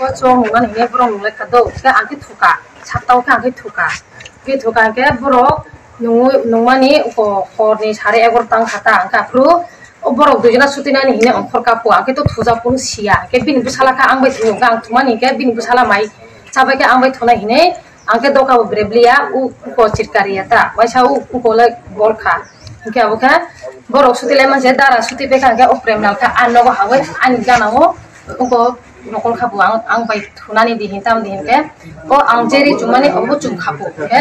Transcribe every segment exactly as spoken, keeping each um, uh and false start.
O chwng hwnmani hwnwi borok nunglai kha do, khe ang khe thuka, sakta o khe ang khe thuka. Khe thuka hwnkhe borok nungwi-, nungmani uko horni sare egarota wngkha ta, hwnkhe aphuru o borok duijona sutinani hwnwi ongkhor kapo, ang khe to thujak phuru siya. Khe bini bwsala khe ang bai thungo, ang thumani hwnkhe bini bwsala mai chabai khe ang bai thunai hwnwi, ang khe doka bo brebli ya, u-, uko chirkari ya ta, waisa u-, uko le bol kha. Hwnkhe abo khe borok suti lai manse, dara suti pai kha, hwnkhe o Premlal khe a nogo hawi ani gana o uko nokol kha bo ang, ang bai thunani di hin tam di hin khe, o ang jeri chumani obo chum kha bo khe,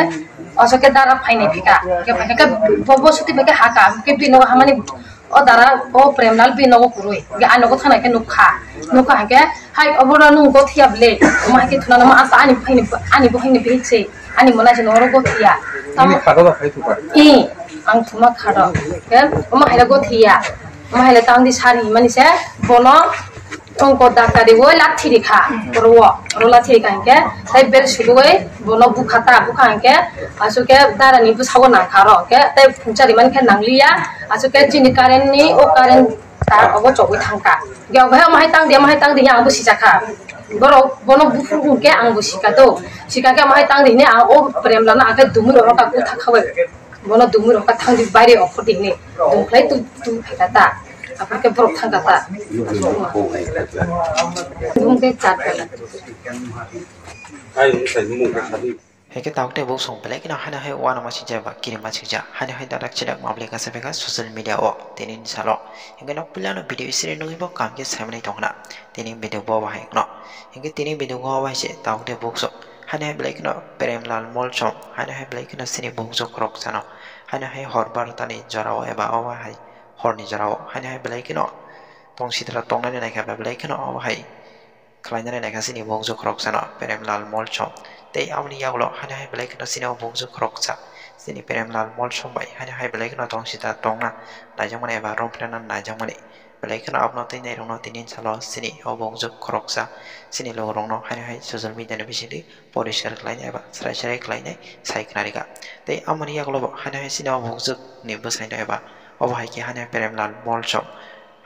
oso khe dara phainai phika, khe phaikha khe bo, bo suti bai khe ha kha, khe bini nogo hamani o dara o Premlal bini nogo kwrwi, khe a nogo thana khe nuk kha, nuk kha hwnkhe, hai obo no nung gothiya ble, omo hai khe thunana ma asa ani phaini, ani bo haini bihik se, ani mona se noro gothiya. Nini khado da khai thuka? I, ang thuma khado, khe omo hai gothiya, omo hai tang di sari himani se, bono Tongko daktari o lathi rikha, oro o, oro lathi rikha hwnkhe, tei bel sudugwi bono bukha ta, bukha hwnkhe, aswk khe dara ni bwskango nangkha oro hwnkhe, tei phunchari mankhe nangliya, aswk khe chini current ni o current tar obo chogwi thangkha. Hwnkhe omo hai tang di, omo hai tang di hwnwi ang bo sijakha. Borok bono buphuru hwnkhe ang bo sika do, sika khe omo hai tang di hwnwi ang o Premlal no ang khe dumui rok no kha kutha khawi. Bono dumui rok kha thang di baire okhor di hwnwi. Dum khlai tu, tu phaikha ta. Aphuru khe borok thangkha ta. Bumung khe chat kha. Hai, sai bumung khe sadi. Hwnkhe tabuk tei buk song belai kheno haino hai uanama swijak ba kirima swijak. Haino hai dadak chidak mabli kasa beka social media o tini ni salo. Hwnkhe nok pilano video isiri nugwi bo kam khe saimani tongna. Tini video bo bahai kheno. Hwnkhe tini video bo bahai se tabuk tei buk song. Haino hai belai kheno Premlal Molsom. Haino hai belai kheno sini bukjwk khoroksa no. Haino hai hor barota ni jora o eba obo hai hor ni jora o. Haino hai belai kheno tong sitra tongnani naikha belai kheno obo hai khlainani naikha chini bukjwk khoroksa no Premlal Molsom. Tei aboni yagulo haino hai belai kheno chini o bukjwk khoroksa chini Premlal Molsom bai haino hai belai kheno tong sitra tongna naijakmani eba romphirna naijakmani. Belai kheno abono twi nairokno tini salo chini o bukjwk khoroksa chini lukurokno haino hai social media ni bisingtwi poriskar khlainai eba srai srai khlainai sai khnarikha. Tei aboni yagulo bo haino hai chini o bukjwk ni bwsaino eba obo hai khe haino Premlal Molsom.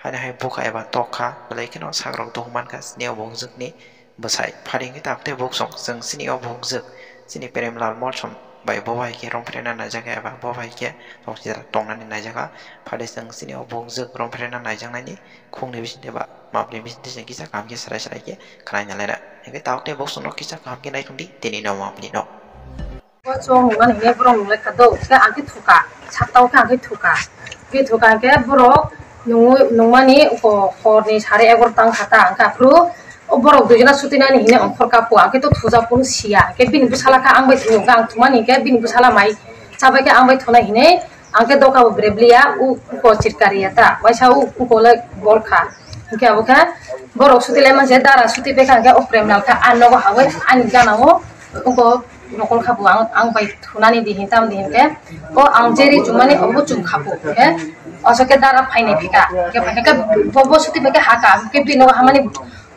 Haino hai bukha eba tokha, belai kheno sakrok tong mankha chini o bukjwkni bwsai. Phari hwnkhe tabuk tei buk song chwng chini o bukjwk, chini Premlal Molsom bai bo bai khe romphirna naijak eba bo bai khe tong sitra tongnani naijak. Phari chwng chini o bukjwk romphirna naijaknani khungni bisingtwi ba mapni bisingtwi chwng kisa kaham khe srai srai khe khwnaina laina. Hwnkhe tabuk tei buk songno kisa kaham khe naitongdi tini no mapni no. O chwng hwnmani hwnwi borok nunglai kha do, khe ang khe thuka, sakta o khe ang khe thuka. Khe thuka hwnkhe borok nungwi-, nungmani uko horni sare egarota wngkha ta, hwnkhe aphuru o borok duijona sutinani hwnwi ongkhor kapo, ang khe to thujak phuru siya, hwnkhe bini bwsala khe ang bai thungo, ang thumani hwnkhe bini bwsala mai chabai khe ang bai thunai hwnwi, ang khe doka bo brebli ya, u-, uko chirkari ya ta, waisa u-, uko le bol kha. Hwnkhe abo khe borok suti lai manse, dara suti pai kha, hwnkhe o Premlal khe a nogo hawi ani gana o uko nokol kha bo ang, ang bai thunani di hin tam di hin khe, o ang jeri chumani obo chum kha bo khe, oso khe dara phainai phika, khe phaikha khe bo, bo suti bai khe ha kha, khe bini nogo hamani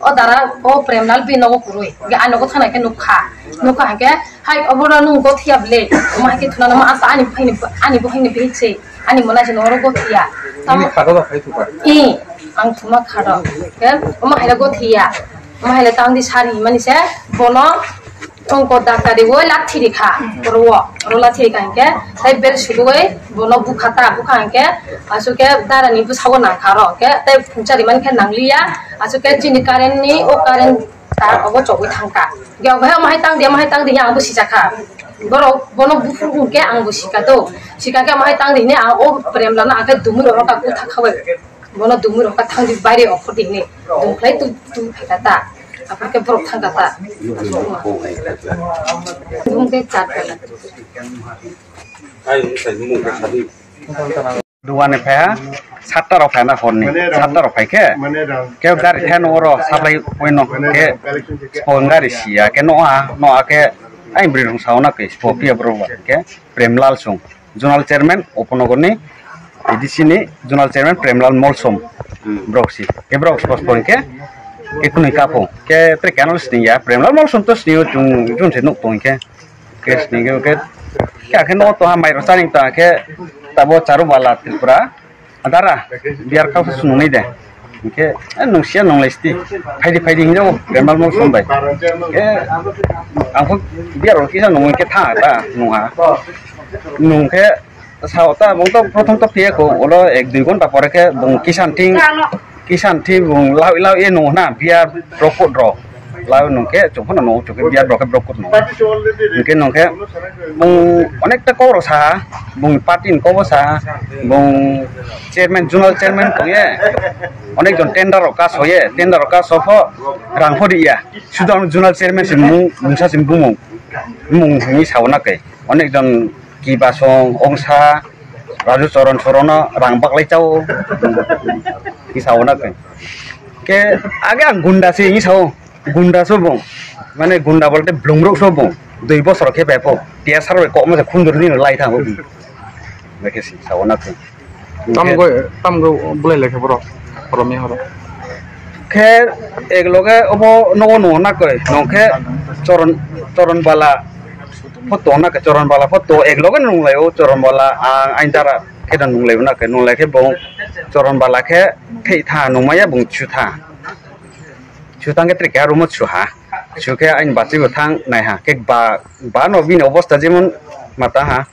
o dara o Premlal bini nogo kwrwi, khe a nogo thana khe nuk kha, nuk kha hwnkhe, hai obo no nung gothiya ble, omo hai khe thunana ma asa ani phaini, ani bo haini bihik se. Ani mona se noro gothiya. Nini khado da khai thuka? I, ang thuma khado. Khe, omo haila gothiya. Omo haila tang di sari himani se, bono tongko daktari o lathi rikha. Oro o, oro lathi rikha hwnkhe, tei bel sudugwi bono bukha ta, bukha hwnkhe, aswk khe dara ni bwskango nangkha oro hwnkhe, tei phunchari mankhe nangliya, aswk khe chini current ni, o current tar obo chogwi thangkha. Ge obo hai omo hai tang di, omo hai tang di, ang bo sijakha. Borok bono buphuru hwnkhe ang bo sika do. Sika khe omo hai tang di hwnwi ang o Premlal no ang khe dumui rok no kha kutha khawi. Bono dumui rok kha thang di baire okhor di hwnwi. Dum khlai tu, tu phaikha ta. Aphuru khe borok thangkha ta. Bumung khe chat kha. Dugan ni phaiha, satta rok phaina horni, satta rok phaikhe, ke gari theno oro supply point no khe spo gari siya, ke noha, noha khe ai bwrwi rong sauna ke spo phiya borok ba, ke Premlal Song, Zonal Chairman Upanagar ni, A D C ni Zonal Chairman Premlal Molsom, borok si, ke borok spo spo ke, ke kunui kapo, ke tre kenal sini ya, Premlal Molsom to sini o chung, chung se nuk tong ke. Case ni ke, ke, ke akhe no to ha mai ro chani ta khe tabo charu bala Tripura. Adara, biar kau se sunung ni de. Hingke, eh, nungsiya nunglai sti. Phaidi, phaidi hinjao, Premal Molsom bai. Eh, ang kho biar rok kisa nungwi khe tha ta nungha. Nungkhe sao ta bung to prothom to phiya ko, ulo ek dui ghonta pore khe bung kisan thing, kisan thing bung lau, lau ye nung na biar rok kut rok. Lau nung khe chwng phano nung chwng khe biar rok khe borok kut nung. Hingke nung khe bung onekta kok rok sa, bung party ni kok bo sa, bung chairman, zonal chairman tong ye. Onek jon tender rok kaso ye, tender rok kaso pho rang pho ri ya. Sudo ang zonal chairman se mung, mungsa se bumung, mung hwnwi sao na khe. Onek jon Kibasong, Ongsa, Raju Choron Sorono rang baklai chao. Hwnwi sao na khe. Khe age ang gunda se hwnwi sao. Gunda so bung. Mane gunda bolte blungrok so bung. Dui bosor khe bepho. T S R bai kokma se khundur ni lai thango. Bekhe si sao na khe. Tam go, tam go bulai lekhe borok. Borok mi horo. Khe ek loge obo nogo no na koi. Nong khe Choron, Choron Bala photo na khe, Choron Bala photo ek loge nung lai o, Choron Bala ang ain dara khe nung lai na khe, nung lai khe bung Choron Bala khe thei tha nung maya bung chu tha. Chu tang khe tre khe aro mo chu ha. Chu khe ain bachwi bo thang nai ha. Khe ba, ba no bini obosta jemon mata ha.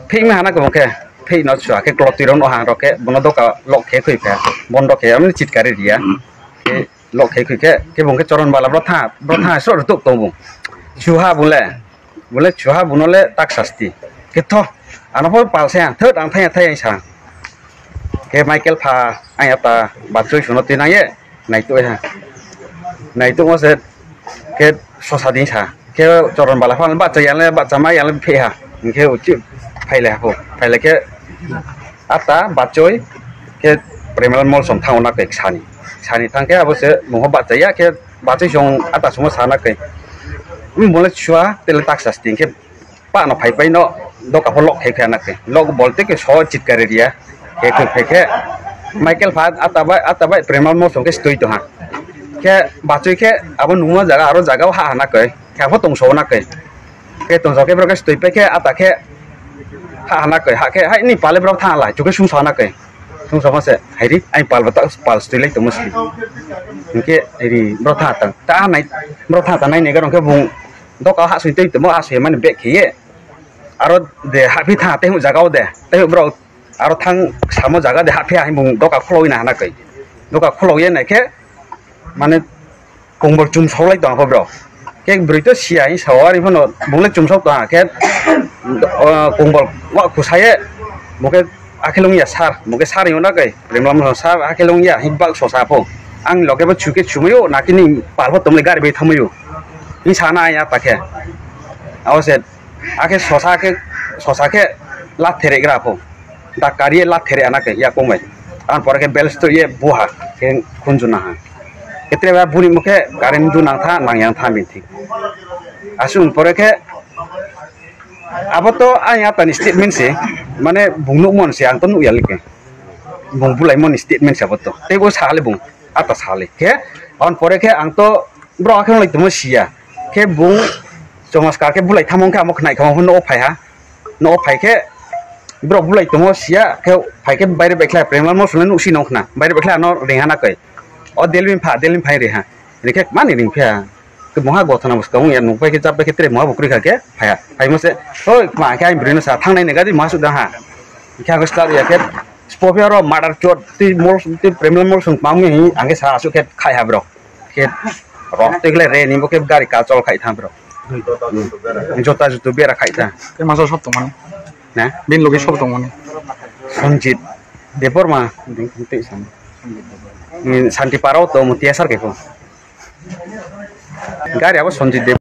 Phik ma hana kwbang khe, phik no chua khe klotwi rok no ha rok khe, bono doka lok khe khoi khe, bondo khe, amni chitkari riya. Khe lok khe khoi khe, khe bung khe Choron Bala bro tha, bro tha sro rw tuk tong bung. Chuha bung le, bung le chuha bung no le tak sasti. Khe tho, ano pho pal se ang, thot ang thaya thaya sa. Khe Michael pha, ang ya ta, bachoi suno twi nang ye. Naituk ha. Naituk mo se khe sosa din sa. Khe Choron Bala phan bacha yang le bacha ma yang le phe ha. Hingkhe uchi phaile ha pho. Phaile khe ata bachoi khe Premal Molsom thango na khe sani. Sani thang khe abo se mungho bacha ya khe bachoi song ata sumo sana khe. Mole chua tele taksa sting khe. Pa no phai pai no doka pho lok khai khe na khe. Lok bolte khe so chitkari riya. Khe khe khe khe Michael pha ata bai, ata bai Premal Molsom khe stoi to ha. Khe bachoi khe abo nungma jaga aro jaga o ha na khe. Khe pho tong so na khe. Khe tong so khe bro khe stoi pai khe ata khe ha na khe. Ha khe hai ni pale bro tha lai. Chu khe sung so na khe. Sung so ma se hai ri ai pal ba ta pal stoi lai to muski. Hingkhe ri bro tha ta. Ta nai bro tha ta nai ne garong khe bung Doka hasui tei tongmo, hasui mani bag khiye. Aro de haphi tha tei jaga o de. Tei bro aro thang samo jaga de haphi hai bung doka khuloi na hana kai. Doka khuloi nai khe mane kongbol chum saulai tong pho bro. Khe bwrwi to siya hi sao ari phano bung le chum sok tong khe, o, kongbol wa khusaye bung khe akhilung ya sar, bung khe sar yong na kai. Rimlam sar akhilung ya hi bak sosa pho. Ang loge bo chuke chumayo nakini pal pho tomle gari bai thamayo. Ni sana ya ta khe. Abo se, akhe sosa khe, sosa khe la there gra pho. Da kari la there ana khe ya komai. An pore khe bel sto ye buha khe khunju na ha. Ketre ba buni mukhe current du nang tha, nang yang tha min thik. Asung pore khe abo to ang ya tani statement se, mane bung nuk mon se, ang to nuk ya like. Bung bulai mon statement se abo to. Tei bo sa le bung. Ata sale khe, on pore khe ang to bro akhe lai tongmo siya. Khe bung chomaskar khe bulai thamong khe amo khnai khamong no phai ha. No phai khe bro bulai tongmo siya khe phai khe baire bai khlai Premal Molsom no nuksi nong khna. Baire bai khlai ano ring ha na kai. O Delvin pha, Delvin phai ring ha. Ring khe mani ring pha. Khe moha gothana bwskang ya nuk pai khe chap pai khe tre moha bukri kha khe phai ha. Phai mo se, "Oi, ma khe ang bwrwi no sa thangnai ne gadi moha suk da ha." Khe ang start ya khe Scorpio ro murder chot tei mol tei Premal Molsom pamni hi ang khe sa asuk khe khai ha bro. Khe rok tei khle re ni bo khe gari ka chol khai tha bro. Hmm. Jota jutu bera khai tha. Tei masa sop tongmani? Na? Bin logi sop tongmani? Sanjit Debbarma ding tei sam. Ni Santi Parao to mutia sar khe ko. Gari abo Sanjit Deb